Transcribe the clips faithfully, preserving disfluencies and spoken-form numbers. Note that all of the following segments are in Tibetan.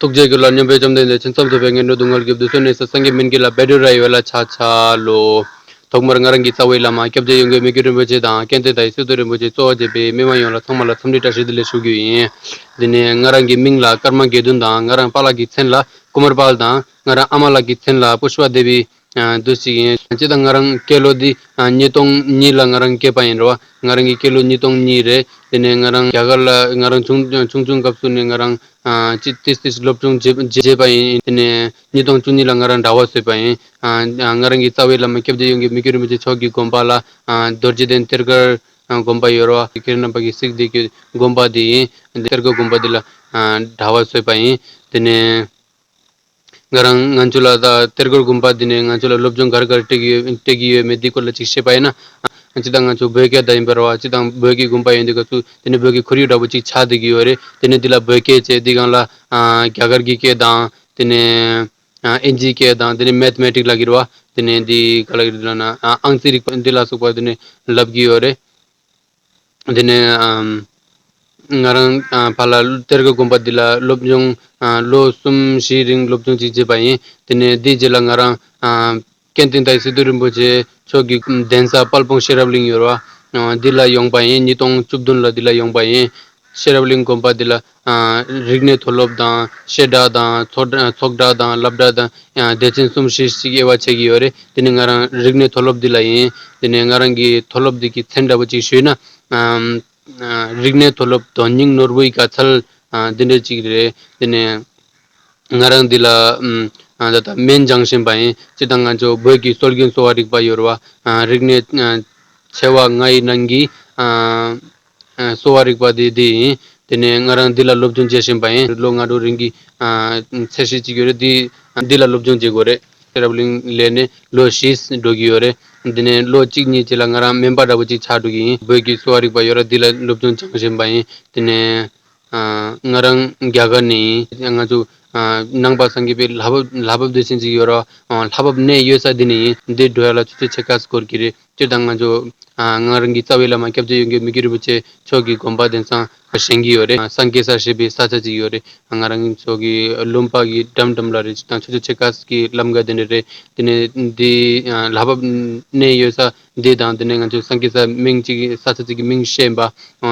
ཐུགས་རྗེ་ཀུན་ལ་སྙོམས་པའི་བཅོམ་ལྡན་འདས། ཕྱིན་མཚམས་ཐོབ་པའི་ངན་འགྲོ་སྡུག་བསྔལ་སྐྱོབ། དུས་གསུམ་གནས་ས་སངས་རྒྱས་མན་ངག་ལ། བཻ་ཌཱུརྱ་ཡི་ཝེ་ལ་ཆ་ཆ་ལོ། ཐོག་མར་ང་རང་གི་རྩ་བའི་བླ་མ་སྐྱབས་རྗེ་ཡོན་གྱི་མི་བསྐྱོད་རིན་པོ་ཆེ་དང་། མཁན་ཆེན་དང་སི་ཏུ་རིན་པོ་ཆེ་གཙོ་བོ་བྱས་པའི་མི་མང་ཡོངས་ལ་ཚང་མ་ལ་འཚམས་འདྲི་བཀྲ་ཤིས་བདེ་ལེགས་ཞུ་རྒྱུ་ཡིན། དེ་ནས་ང་རང་གི་མིང་ལ་ཀརྨ་དགེ་འདུན་དང་། ང་རང་པཱ་ལགས་ཀྱི་མཚན་ལ་ཀུ་མར་པཱལ་དང་། ང་རང་ཨ་མ་ལགས་ཀྱི་མཚན་ལ་པུཤ་པ་དེ་བི། ཨ། འདུག་ཅིག་ཡིན། སྤྱིར་བཏང་ང་རང་སྐྱེས་ལོ་འདི། ཨ། ཉིས་སྟོང་གཉིས་ལ་ང་རང་སྐྱེས་པ་ཡིན་རེད་བ། ང་རང་གི་སྐྱེས་ལོ་ཉིས་སྟོང་གཉིས་རེད། དེ་ནས་ང་རང་རྒྱ་གར་ལ་ང་རང་ཆུང་ཆུང་ཆུང་སྐབས་སུ་ནས་ང་རང་། ཨ། ཅི་ཏིས་ཏིས་སློབ་སྦྱོང་བྱེད་བྱེད་པ་ཡིན། དེ་ནས་ཉིས་སྟོང་བཅུ་གཉིས་ལ་ང་རང་གྲྭ་པ་བཟོས་པ་ཡིན། ཨ། ང་རང་གི་རྩ་བའི་བླ་མ་སྐྱབས་རྗེ་ཡོན་གྱི་མི་བསྐྱོད་རིན་པོ་ཆེ་མཆོག་གི་དགོན་པ་ལ། ཨ། རྡོ་རྗེ་གདན་གཏེར་སྒར། ཨ། དགོན་པ་ཡོད་རེད་བ། ཁྱེད་རྣམ་པ་གིས་གཟིགས་བསྡད་ཀྱི་དགོན་པ་དེ་ཡིན། གཏེར་སྒར་དགོན་པ་དེ་ལ། ཨ། གྲྭ་པ་བཟོས་པ་ཡིན། དེ་ནས། ང་རང་ང་ཚོ་ལ་ད་གཏེར་སྒར་དགོན་པ་འདི་ནས་ང་ཚོ་ལ་སློབ་སྦྱོང་ག་རེ་ག་རེ་སྤྲད་ཀྱི་ཡོད་སྤྲད་ཀྱི་ཡོད་མེད་འདི་སྐོར་ལ་ཅིག་བཤད་པ་ཡིན་ན། ཨ། སྤྱིར་བཏང་ང་ཚོ་བོད་སྐད་ད་ཡིན་པ་རེད་བ། སྤྱིར་བཏང་བོད་ཀྱི་དགོན་པ་ཡིན་དུས་སྐབས་སུ་དེ་ནས་བོད་ཀྱི་ཁོར་ཡུག་འདྲ་པོ་ཅིག་ཆགས་བསྡད་ཀྱི་ཡོད་རེད། དེ་ནས་འདི་ལ་བོད་སྐད་བྱས་འདི་སྒང་ལ། ཨ། རྒྱ་གར་གྱི་སྐད་དང་། དེ་ནས། ཨ། ཨིན་ཇིའི་སྐད་དང་། དེ་ནས་མེཐ་མེ་ཊིག་ལབ་ཀྱི་རེད་བ། དེ་ནས་འདི་ག་ལབ་ཀྱི་རེད་ལབ་ན། ཨ། ཨང་རྩིས་རིག་པ་འདི་ལ་སོགས་པ་དེ་ནས་ལབ་ཀྱི་ཡོད་རེད། དེ་ནས། ཨམ། ང་རང་། ཨ། ཕར་ལ་གཏེར་སྒར་དགོན་པ་འདི་ལ་སློབ་སྦྱོང་། ཨ། ལོ་གསུམ་བཞིའི་རིང་སློབ་སྦྱོང་ཅིག་བྱས་པ་ཡིན། དེ་ནས་འདིའི་རྗེས་ལ་ང་རང་། ཨ། མཁན་ཆེན་དང་སི་ཏུ་རིན་པོ་ཆེ་མཆོག་གི་གདན་ས་དཔལ་སྤུངས་ཤེས་རབ་གླིང་ཡོད་རེད་བ། ཨ། འདི་ལ་ཡོང་པ་ཡིན། ཉིས་སྟོང་བཅུ་བདུན་ལ་འདི་ལ་ཡོང་པ་ཡིན། ཤེས་རབ་གླིང་དགོན་པ་འདི་ལ། ཨ། རིག་གནས་མཐོ་སློབ་དང་། བཤད་གྲྭ་དང་། ཚོགས་ཚོགས་གྲྭ་དང་། སློབ་གྲྭ་དང་། ཨ། སྡེ་ཚན་གསུམ་བཞི་ཞིག་དབྱེ་བ་ཕྱེ་གི་ཡོད་རེད། དེ་ནས་ང་རང་རིག་གནས་མཐོ་སློབ་འདི་ལ་ཡིན། དེ་ནས་ང་རང་གི་མཐོ་སློབ་འདི་གི་མཚན་འདྲ་པོ་ཅིག་ཞུས་ན། ཨ། ཨ། རིག་གནས་མཐོ་སློབ་དོན་སྙིང་ནོར་བུའི་དགའ་ཚལ། ཨ། འདི་འདྲ་ཅིག་རེད། དེ་ནས་ང་རང་འདི་ལ། ཨམ། ཨ། ད་ལྟ་སྨན་སྦྱང་བཞིན་པ་ཡིན། སྤྱིར་བཏང་ང་ཚོ་བོད་ཀྱི་སྲོལ་རྒྱུན་གསོ་བ་རིག་པ་ཡོད་རེད་བ། ཨ། རིག་གནས། ཨ། ཆེ་བ་ལྔ་ཡི་ནང་གི། ཨ། ཨ། གསོ་བ་རིག་པ་དེ་དེ་ཡིན། དེ་ནས་ང་རང་འདི་ལ་སློབ་སྦྱོང་བྱེད་བཞིན་པ་ཡིན། ལོ་ལྔ་དྲུག་རིང་གི། ཨ། ཚད་གཞི་གཅིག་ཡོད་རེད། འདི་འདི་ལ་སློབ་སྦྱོང་བྱེད་དགོས་རེད། ཤེས་རབ་གླིང་ལ་ནས་ལོ་བཞི་འགྲོ་གི་ཡོད་རེད། འདི་ནས་ལོ་གཅིག་གཉིས་རྗེས་ལ་ང་རང་སྨན་པ་འདྲ་པོ་ཅིག་ཆགས་འགྲོ་གི་ཡིན། བོད་ཀྱི་གསོ་བ་རིག་པ་ཡོད་རེད། འདི་ལ་སློབ་སྦྱོང་སྦྱང་བཞིན་པ་ཡིན། དེ་ནས། ཨ། ང་རང་རྒྱ་གར་ནས་ཡིན། ང་ཚོ། ཨ། ནང་པ་སངས་རྒྱས་པའི་ལྷ་བབས་ལྷ་བབས་སྡེ་ཚན་ཅིག་ཡོད་རེད། ཨ། ལྷ་བབས་གནས་ཡོད་ས་འདི་ནས་ཡིན། འདི་འགྲོ་ཡ་ལ་ཆུ་ཚོད་ཕྱེད་ཀ་འགོར་གྱི་རེད། སྤྱིར་བཏང་ང་ཚོ། ཨ། ང་རང་གི་རྩ་བའི་བླ་མ་སྐྱབས་རྗེ་ཡོན་གྱི་མི་བསྐྱོད་རིན་པོ་ཆེ་མཆོག་གི་དགོན་པ་དེང་སང་བཞེངས་ཀྱི་ཡོད་རེད། ཨ། སངས་རྒྱས་ས་ཞེས་པའི་ས་ཆ་ཅིག་ཡོད་རེད། ང་རང་ཚོ་གི་ལུང་པ་གི་འགྲམ་འགྲམ་ལ་རེད། སྤྱིར་བཏང་ཆུ་ཚོད་ཕྱེད་ཀ་གི་ལམ་ཀ་དེ་འདྲ་རེད། དེ་ནས་འདི། ཨ། ལྷ་བབས་གནས་ཡོད་ས་འདི་དང་། དེ་ནས་ང་ཚོ་སངས་རྒྱས་ས་མིང་ཅིག་ས་ཆ་ཅིག་གི་མིང་བཤད་པ།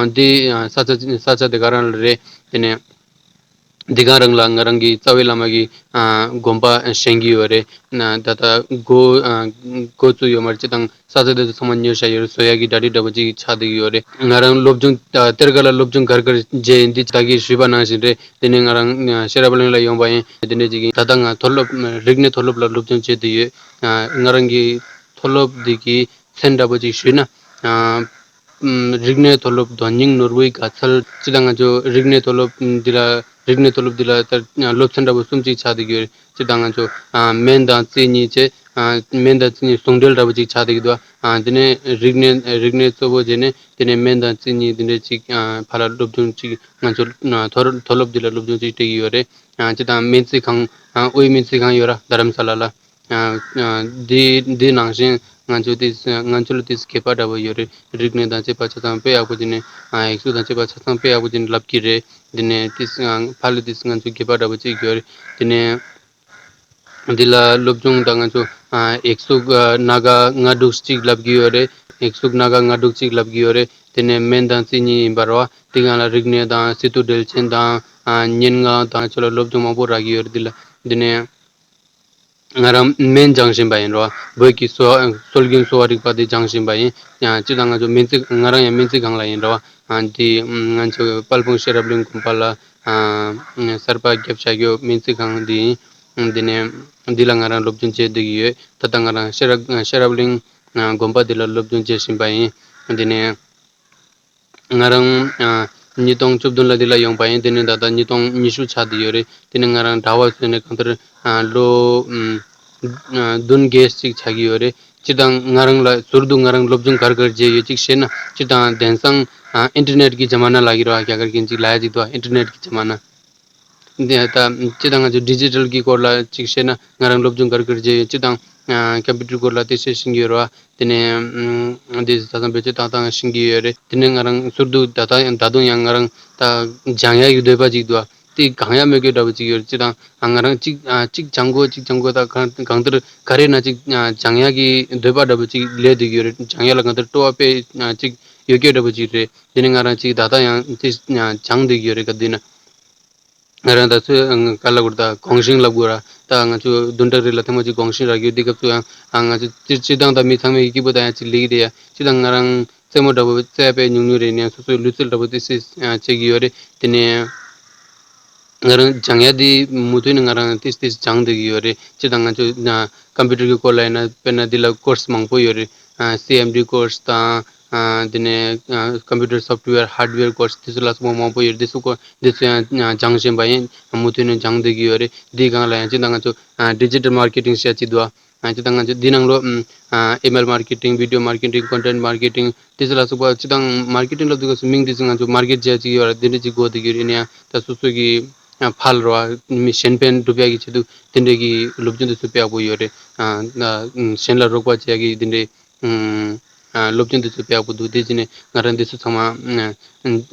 ཨ། འདི། ཨ། ས་ཆ་ས་ཆ་དེ་ག་རང་ལ་རེད། དེ་ནས། འདི་ག་རང་ལ་ང་རང་གི་རྩ་བའི་བླ་མ་གི། ཨ། དགོན་པ་བཞེངས་ཀྱི་ཡོད་རེད། ན་ད་ལྟ་འགོ། ཨ། འགོ་བཙུགས་ཡོད་མ་རེད། སྤྱིར་བཏང་ས་ཆ་དེ་ཚོ་ཚང་མ་ཉོ་བཞག་ཡོད་རེད། བཟོ་ཡག་གི་གྲ་སྒྲིག་འདྲ་པོ་ཅིག་ཆགས་བསྡད་ཀྱི་ཡོད་རེད། ང་རང་སློབ་སྦྱོང་། ཨ། གཏེར་སྒར་ལ་སློབ་སྦྱོང་ག་རེ་ག་རེ་བྱས་ཡིན་འདི་ད་གིན་ཞུས་པ་ནང་བཞིན་རེད། དེ་ནས་ང་རང་ཤེས་རབ་གླིང་ལ་ཡོང་པ་ཡིན། དེ་འདྲ་ཅིག་ཡིན། ད་ལྟ་ང་མཐོ་སློབ་རིག་གནས་མཐོ་སློབ་ལ་སློབ་སྦྱོང་བྱེད་བསྡད་ཡོད། ཨ། ང་རང་གི་མཐོ་སློབ་འདི་གི་མཚན་འདྲ་པོ་ཅིག་ཞུས་ན། ཨ། ཨམ། རིག་གནས་མཐོ་སློབ་དོན་སྙིང་ནོར་བུའི་དགའ་ཚལ། སྤྱིར་བཏང་ང་ཚོ་རིག་གནས་མཐོ་སློབ་འདི་ལ། རིག་གནས་མཐོ་སློབ་འདི་ལ་ལྟར་སློབ་ཚན་འདྲ་པོ་གསུམ་ཅིག་ཆགས་བསྡད་ཀྱི་ཡོད་རེད། སྤྱིར་བཏང་ང་ཚོ། ཨ། སྨན་དང་རྩིས་གཉིས་བྱས། ཨ། སྨན་དང་རྩིས་གཉིས་ཟུང་འབྲེལ་འདྲ་པོ་ཅིག་ཆགས་བསྡད་ཀྱི་འདུག་ཨ། དེ་ནས་རིག་གནས་རིག་གནས་གཙོ་བོ་བྱས་ནས་དེ་ནས་སྨན་དང་རྩིས་གཉིས་འདི་འདྲ་ཅིག་ཨ། ཕར་ལ་སློབ་སྦྱོང་ཅིག་ང་ཚོ། ཨ། མཐོ་མཐོ་སློབ་འདི་ལ་སློབ་སྦྱོང་ཅིག་སྤྲད་ཀྱི་ཡོད་རེད། ཨ། སྤྱིར་བཏང་སྨན་རྩིས་ཁང་། ཨ། དབུས་སྨན་རྩིས་ཁང་ཡོད་ར་རྡ་རམ་ས་ལ་ལ། ཨ། ཨ། འདི་འདི་ནང་བཞིན་ང་ཚོ་ཏིས་ང་ཚོ་ལ་ཏིས་དགོས་པ་འདྲ་པོ་ཡོད་རེད། རིག་གནས་དང་བཅས་པ་ཆ་ཚང་དཔེ་ཡག་པོ་བྱས་ནས། ཨ། ཡིག་གཟུགས་དང་བཅས་པ་ཆ་ཚང་དཔེ་ཡག་པོ་བྱས་ནས་ལབ་ཀྱི་རེད། འདི་ནས་ཏིས། ཨ། ཕར་ལ་ཏིས་ང་ཚོ་དགོས་པ་འདྲ་པོ་ཅིག་ཡོད་རེད། འདི་ནས་འདི་ལ་སློབ་སྦྱོང་དང་ང་ཚོ། ཨ། ཡིག་གཟུགས། ཨ། སྣ་ཁ་ལྔ་དྲུག་ཅིག་ལབ་ཀྱི་ཡོད་རེད། ཡིག་གཟུགས་སྣ་ཁ་ལྔ་དྲུག་ཅིག་ལབ་ཀྱི་ཡོད་རེད། དེ་ནས་སྨན་དང་རྩིས་གཉིས་ཡིན་པ་རེད་བ། དེ་སྒང་ལ་རིག་གནས་དང་། སི་ཏུ་འགྲེལ་ཆེན་དང་། ཨ། སྙན་ངག་དང་། ང་ཚོ་ལ་སློབ་སྦྱོང་མང་པོ་རག་གི་ཡོད་རེད། འདི་ལ། འདི་ནས། ང་རང་སྨན་སྦྱང་བཞིན་པ་ཡིན་རོ། བོད་ཀྱི་གསོ་བ། སྲོལ་རྒྱུན་གསོ་བ་རིག་པ་དེ་སྦྱང་བཞིན་པ་ཡིན། ཡང་སྤྱིར་བཏང་ང་ཚོ་སྨན་རྩིས། ང་རང་ཡང་སྨན་རྩིས་ཁང་ལ་ཡིན་རོ། ཨ། འདི་ང་ཚོ་དཔལ་སྤུངས་ཤེས་རབ་གླིང་དགོན་པ་ལ། ཨ། གསར་པ་བརྒྱབ་བཞག་ཡོད་སྨན་རྩིས་ཁང་འདི་ཡིན། འདི་ནས་འདི་ལ་ང་རང་སློབ་སྦྱོང་བྱེད་བསྡད་ཀྱི་ཡོད། ད་ལྟ་ང་རང་ཤེས་རབ་ཤེས་རབ་གླིང་དགོན་པ་འདི་ལ་སློབ་སྦྱོང་བྱེད་བཞིན་པ་ཡིན། འདི་ནས། ང་རང་། ཨ། ཉིས་སྟོང་བཅུ་བདུན་ལ་འདི་ལ་ཡོང་པ་ཡིན། དེ་ནས་ད་ལྟ་ཉིས་སྟོང་ཉི་ཤུ་ཆགས་བསྡད་ཡོད་རེད། དེ་ནས་ང་རང་གྲྭ་པ་བཟོས་ནས་གང་ལྟར། ཨ། ལོ། ཨ། བདུན་བརྒྱད་ཅིག་ཆགས་ཀྱི་ཡོད་རེད། སྤྱིར་བཏང་ང་རང་ལ་ཟུར་དུ་ང་རང་སློབ་སྦྱོང་ག་རེ་ག་རེ་བྱས་ཡོད་ཅིག་བཤད་ན། སྤྱིར་བཏང་དེང་སང་། ཨ། ཨིན་ཊར་ནེཊ་གི་ཛ་མ་ན་ལབ་ཀྱི་རེད་བ། རྒྱ་གར་གྱིས་ཅིག་ལབ་ཡ་ཅིག་འདུག་ཨིན་ཊར་ནེཊ་གི་ཛ་མ་ན། འདི་ད་སྤྱིར་བཏང་ང་ཚོ་ཌི་ཇི་ཊལ་གྱི་སྐོར་ལ་ཅིག་བཤད་ན། ང་རང་སློབ་སྦྱོང་ག་རེ་ག་རེ་བྱས་ཡོད། སྤྱིར་བཏང་། ཨ། ཀམ་པུ་ཊར་སྐོར་ལ་དེ་བཤད་ཤེས་ཀྱི་ཡོད་རེད་བ། དེ་ནས། ཨམ། འདི་ད་ལྟ་བེད་སྤྱོད་བཏང་སྟངས་ཤེས་ཀྱི་ཡོད་རེད། དེ་ནས་ང་རང་ཟུར་དུ་ད་ལྟ་ཡང་ད་དུང་ཡང་ང་རང་ད་སྦྱང་ཡག་གི་འདོད་པ་ཅིག་འདུག་དེ་གང་ཡང་མེད་དགོས་འདྲ་པོ་ཅིག་ཡོད་རེད། སྤྱིར་བཏང་ང་རང་གཅིག་ཨ་གཅིག་སྦྱང་དགོས་གཅིག་སྦྱང་དགོས་ད་གང་གང་ལྟར་ག་རེ་ན་གཅིག་ཨ་སྦྱང་ཡག་གི་འདོད་པ་འདྲ་པོ་ཅིག་སླེབས་བསྡད་ཀྱི་ཡོད་རེད། སྦྱང་ཡག་ལ་གང་ལྟར་སྤྲོ་བ་དཔེ་ཨ་གཅིག་ཡོད་སྐྱོ་འདྲ་པོ་ཅིག་རེད། དེ་ནས་ང་རང་གཅིག་ད་ལྟ་ཡང་དེ་ཨ་སྦྱང་བསྡད་ཀྱི་ཡོད་རེད། ག་དུས་ན་ང་རང་ད་ཚོད་ག་ལ་གུར་ད་གོང་ཞིང་ལབ་དགོས་ར། ད་ང་ཚོ་བདུན་ཕྲག་རེ་ལ་ཐེངས་མ་གཅིག་གོང་ཞིང་རག་ཡོད། དེ་སྐབས་སུ་ཡང་ཨ་ང་ཚོ་སྤྱིར་སྤྱིར་བཏང་ད་མི་ཚང་མའི་སྐྱིད་པོ་ད་ཡང་གཅིག་ལེགས་རེད་ཡ། སྤྱིར་བཏང་ང་རང་རྩེད་མོ་འདྲ་པོ་རྩེ་བ་དཔེ་ཉུང་ཉུང་རེད། ནས་སོ་སོའི་ལུས་རྩལ་འདྲ་པོ་ཏིག་ཙི་བྱེད་ཀྱི་ཡོད་རེད། དེ་ནས་ང་རང་སྦྱང་ཡ་དེ་མུ་མཐུད་ནས་ང་རང་ཏིག་ཙི་ཏིག་ཙི་སྦྱང་བསྡད་ཀྱི་ཡོད་རེད། སྤྱིར་བཏང་ང་ཚོ་ཀམ་པུ་ཊར་གྱི་སྐོར་ལ་ཡིན་ན་དཔེར་ན་འདི་ལ་ཀོར་སི་མང་པོ་ཡོད་རེད། སི་ཨེམ་ཌི་ཀོར་སི་དང་ཨ་དེ་ནས་ཀམ་པུ་ཊར་སོབ་ཊི་ཝེར་ཧར་ཌི་ཝེར་ཀོར་སི་དེ་ཚོ་ལ་སོགས་པ་མང་པོ་ཡོད་རེད། དེ་ཚོ་སྐོར་དེ་ཚོ་ཡང་སྦྱང་བཞིན་པ་ཡིན། མུ་མཐུད་ནས་སྦྱང་བསྡད་ཀྱི་ཡོད་རེད། འདིའི་སྒང་ལ་ཡང་སྤྱིར་བཏང་ང་ཚོ་ཌི་ཇི་ཊལ་མར་ཀེ་ཊིང་ཟེར་ཡ་གཅིག་འདུག་ཨ། སྤྱིར་བཏང་ང་ཚོ་འདི་ནང་ལོ་ཨ་ཨི་མེལ་མར་ཀེ་ཊིང་བི་ཌི་ཡོ་མར་ཀེ་ཊིང་ཀོན་ཊེན་ཊི་མར་ཀེ་ཊིང་དེ་ཚོ་ལ་སོགས་པ་སྤྱིར་བཏང་མར་ཀེ་ཊིང་ལབ་དུས་སྐབས་སུ་མིང་དེ་ཚོ་ང་ཚོ་མར་ཀེ་ཊི་བྱས་ཅིག་ཡོད་ར། དེ་འདྲ་ཅིག་གོ་བསྡད་ཀྱི་ཡོད་རེད། ཡིན་ན་ཡང་ད་སོ་སོ་གི་ཨ་ཕར་རོ་མི་གཞན་ཕན་སྒྲུབ་ཡག་གི་ཆེད་དུ་དེ་འདྲ་གི་སློབ་སྦྱོང་དེ་ཚོ་དཔེ་ཡག་པོ་ཡོད་རེད། ཨ་གཞན་ལ་རོགས་པ་བྱེད་ཡག་གི་དེ་འདྲའི་ཨ་སློབ་སྦྱོང་དེ་ཚོ་དཔེ་ཡག་པོ་འདུག་དེ་བྱས་ནས་ང་རང་དེ་ཚོ་ཚང་མ་ཨ་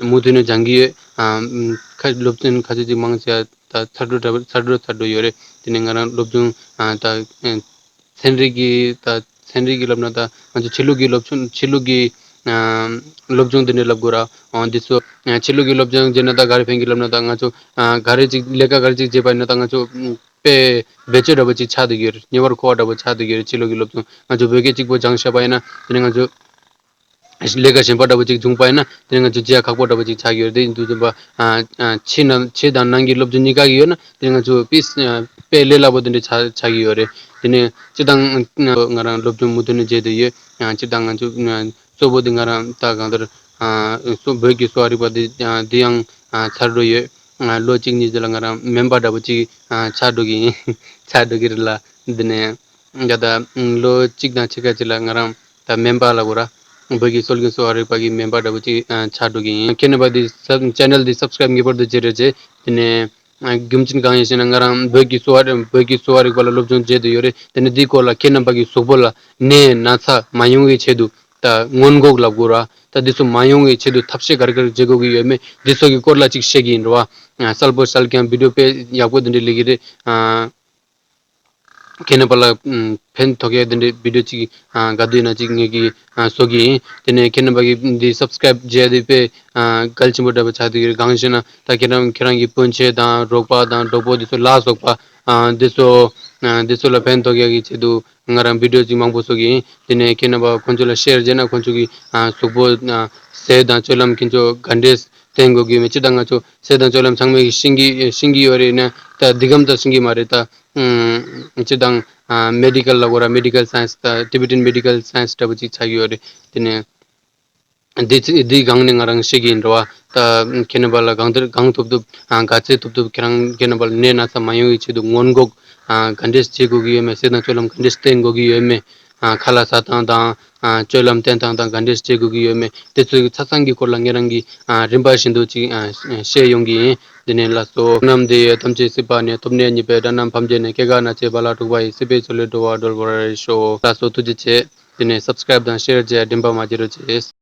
མུ་མཐུད་ནས་སྦྱང་གི་ཡོད། ཨ་ཁ་སློབ་ཚན་ཁ་ཤས་ཅིག་མང་ཆེ་བ་ད་ཚར་འགྲོ་འདྲ་ཚར་འགྲོ་ཚར་འགྲོ་ཡོད་རེད། དེ་ནས་ང་རང་སློབ་སྦྱོང་ཨ་ད་ཨ་ཚན་རིག་གི་ད་ཚན་རིག་གི་ལབ་ན་ད་ང་ཚོ་ཕྱི་ལུགས་ཀྱི་སློབ་སྦྱོང་ཕྱི་ལུགས་ཀྱི་ཨ་སློབ་སྦྱོང་དེ་འདྲ་ལབ་དགོས་ར། འོ་འདི་ཚོ་ཨ་ཕྱི་ལུགས་ཀྱི་སློབ་སྦྱོང་བྱས་ན་ད་ག་རེ་ཕན་གི་ལབ་ན་ད་ང་ཚོ་ཨ་ག་རེ་ཅིག་ལས་ཀ་ག་རེ་ཅིག་བྱེད་པ་ཡིན་ན་ད་ང་ཚོ་ཨ་དཔེ་བེད་སྤྱོད་འདྲ་པོ་ཅིག་ཆགས་བསྡད་ཀྱི་ཡོད་རེད། ཉེ་བར་མཁོ་བ་འདྲ་པོ་ཆགས་བསྡད་ཀྱི་ཡོད་རེད། ཕྱི་ལུགས་ཀྱི་སློབ་སྦྱོང་ང་ཚོ་བོད་སྐད་གཅིག་པོ་སྦྱངས་བཞག་པ་ཡིན་ན་དེ་ནས་ང་ཚོ་ལས་ཀ་གཞན་པ་འདྲ་པོ་ཅིག་བྱུང་པ་ཡིན་ན་དེ་ནས་ང་ཚོ་བྱེད་ཡ་ཁག་པོ་འདྲ་པོ་ཅིག་ཆགས་ཀྱི་ཡོད་རེད། དེ་ཡིན་དུས་ཙམ་པ་ཨ་ཨ་ཕྱི་ནང་ཕྱི་དང་ནང་གི་སློབ་སྦྱོང་གཉིས་ཀ་གི་ཡོད་ན་དེ་ནས་ང་ཚོ་དཔེ་ཨ་དཔེ་ལས་སླ་པོ་དེ་འདྲ་ཆགས་ཆགས་ཀྱི་ཡོད་རེད། དེ་ནས་སྤྱིར་བཏང་ང་རང་སློབ་སྦྱོང་མུ་མཐུད་ནས་བྱས་བསྡད་ཡོད། ཨ་སྤྱིར་བཏང་ང་ཚོ་ཨ་གཙོ་བོ་དེ་ང་རང་ད་གང་ལྟར་ཨ་སོ་བོད་ཀྱི་གསོ་བ་རིག་པ་དེ་ཨ་དེ་ཡང་ཨ་ཚར་འགྲོ་ཡོད། ཨ་ལོ་གཅིག་གཉིས་རྗེས་ལ་ང་རང་སྨན་པ་འདྲ་པོ་ཅིག་ཨ་ཆགས་འགྲོ་གི་ཡིན། ཆགས་འགྲོ་གི་རེད་ལ། འདི་ནས་ད་ལྟ་ལོ་གཅིག་དང་ཕྱེད་ཀ་ཅིག་ལ་ང་རང་ད་སྨན་པ་ལབ་དགོས་ར། བོད་ཀྱི་སྲོལ་རྒྱུན་གསོ་བ་རིག་པ་གི་སྨན་པ་འདྲ་པོ་ཅིག་ཨ་ཆགས་འགྲོ་གི་ཡིན། ཁྱེད་རྣམ་པ་འདི་སབ་ཆེ་ནལ་འདི་སབ་སི་ཀ་རའིབ་ངེས་པར་དུ་བྱེད་རོགས་བྱེད། དེ་ནས་ཨ་རྒྱུ་མཚན་གང་ཡིན་ཞེ་ན་ང་རང་བོད་ཀྱི་གསོ་བ་རིག་བོད་ཀྱི་གསོ་བ་རིག་པ་ལ་སློབ་སྦྱོང་བྱས་བསྡད་ཡོད་རེད། དེ་ནས་འདིའི་སྐོར་ལ་ཁྱེད་རྣམ་པ་གི་གཟུགས་པོ་ལ་ནད་ན་ཚ་མ་ཡོང་བའི་ཆེད་དུ་ད་སྔོན་འགོག་ལབ་དགོས་ར། ད་འདི་ཚོ་མ་ཡོང་བའི་ཆེད་དུ་ཐབས་ཤེས་ག་རེ་ག་རེ་བྱེད་དགོས་ཀྱི་ཡོད་མེད་འདི་ཚོ་གི་སྐོར་ལ་ཅིག་བཤད་ཀྱི་ཡིན་རེད་བ། ཨ་གསལ་པོ་གསལ་རྐྱང་བི་ཌི་ཡོ་དཔེ་ཡག་པོ་འདི་འདྲ་སླེབས་ཀྱི་རེད། ཨ་ཁྱེད་རྣམ་པ་ལ་ཨམ་ཕན་ཐོགས་ཡ་དེ་འདྲའི་བི་ཌི་ཡོ་ཅིག་ཨ་ག་དུས་ན་ཅིག་ངེད་ཀྱིས་ཨ་བཟོ་གི་ཡིན། དེ་ནས་ཁྱེད་རྣམ་པ་གིས་འདི་སབ་སི་ཀ་རའིབ་བྱས་ཏེ་དཔེ་ཨ་གལ་ཆེན་པོ་འདྲ་པོ་ཆགས་བསྡད་ཀྱི་རེད། གང་ཞེ་ན་ད་ཁྱེད་རང་ཁྱེད་རང་གི་སྤུན་མཆེད་དང་རོགས་པ་དང་གྲོགས་པོ་འདི་ཚོ་ལ་སོགས་པ་ཨ་འདི་ཚོ་ཨ་འདི་ཚོ་ལ་ཕན་ཐོགས་ཡ་གི་ཆེད་དུ་ང་རང་བི་ཌི་ཡོ་ཅིག་མང་པོ་བཟོ་གི་ཡིན། དེ་ནས་ཁྱེད་རྣམ་པ་ཁོང་ཚོ་ལ་ཤེར་བྱས་ན་ཁོང་ཚོ་གི་ཨ་གཟུགས་པོ་ཨ་ཟས་དང་སྤྱོད་ལམ་ཁྱེད་ཚོ་ག་འདྲས་བསྟེན་དགོས་ཀྱི་ཡོད་མེད་སྤྱིར་བཏང་ང་ཚོ་ཟས་དང་སྤྱོད་ལམ་ཚང་མས་ཀྱིས་ཤེས་ཀྱི་ཤེས་ཀྱི་ཡོད་རེད། ཡིན་ན་ད་འདི་གམ་ད་ཤེས་ཀྱི་མ་རེད་ད། ཨམ་སྤྱིར་བཏང་ཨ་མེ་ཌི་ཀལ་ལ་གོ་ར་མེ་ཌི་ཀལ་སའེན་སི་ད་ཊི་བེ་ཊན་མེ་ཌི་ཀལ་སའེན་སི་འདྲ་པོ་ཅིག་ཆགས་ཀྱི་ཡོད་རེད། དེ་ནས་འདི་ཚེ་འདིའི་སྒང་ནས་ང་རང་བཤད་ཀྱི་ཡིན་འགྲོ་བ། ད་ཁྱེད་རྣམ་པ་ལ་གང་ལྟར་གང་ཐུབ་ཐུབ་ཨ་ག་ཚད་ཐུབ་ཐུབ་ཁྱེད་རང་ཁྱེད་རྣམ་པ་ལ་ནད་ན་ཚ་མ་ཡོང་བའི་ཆེད་དུ་སྔོན་འགོག་ཨ་ག་འདྲས་བྱེད་དགོས་ཀྱི་ཡོད་མེད་ཟས་དང་སྤྱོད་ལམ་ག་འདྲས་བསྟེན་དགོས་ཀྱི་ཡོད་མེད་ཨ་ཁ་ལག་ཟ་སྟངས་དང་ཨ་སྤྱོད་ལམ་བསྟེན་སྟངས་དང་ག་འདྲས་བྱེད་དགོས་ཀྱི་ཡོད་མེད་དེ་ཚོའི་ཆ་ཚང་གི་སྐོར་ལ་ངེད་རང་གིས་ཨ་རིམ་པ་བཞིན་དུ་ཅིག་ཨ་བཤད་ཡོང་གི་ཡིན། འདི་ནས་ལགས་སོ། རྣམས་འདི་ཡི་ཐམས་ཅད་སྲིད་པ་ནས་ཐོབ་ནས་ཉེས་པའི་དགྲ་རྣམས་ཕམ་བྱས་ནས་སྐྱེ་རྒ་ན་འཆིའི་རྦ་རླབས་འཁྲུགས་པ་ཡི། སྲིད་པའི་མཚོ་ལས་འགྲོ་བ་སྒྲོལ་བར་ཤོག་ལགས་སོ། ཐུགས་རྗེ་ཆེ། འདི་ནས་སབ་སི་ཀ་རའིབ་དང་ཤེར་བྱས་འགྲེམས་པ་མ་བརྗེད་རོགས་བྱེད།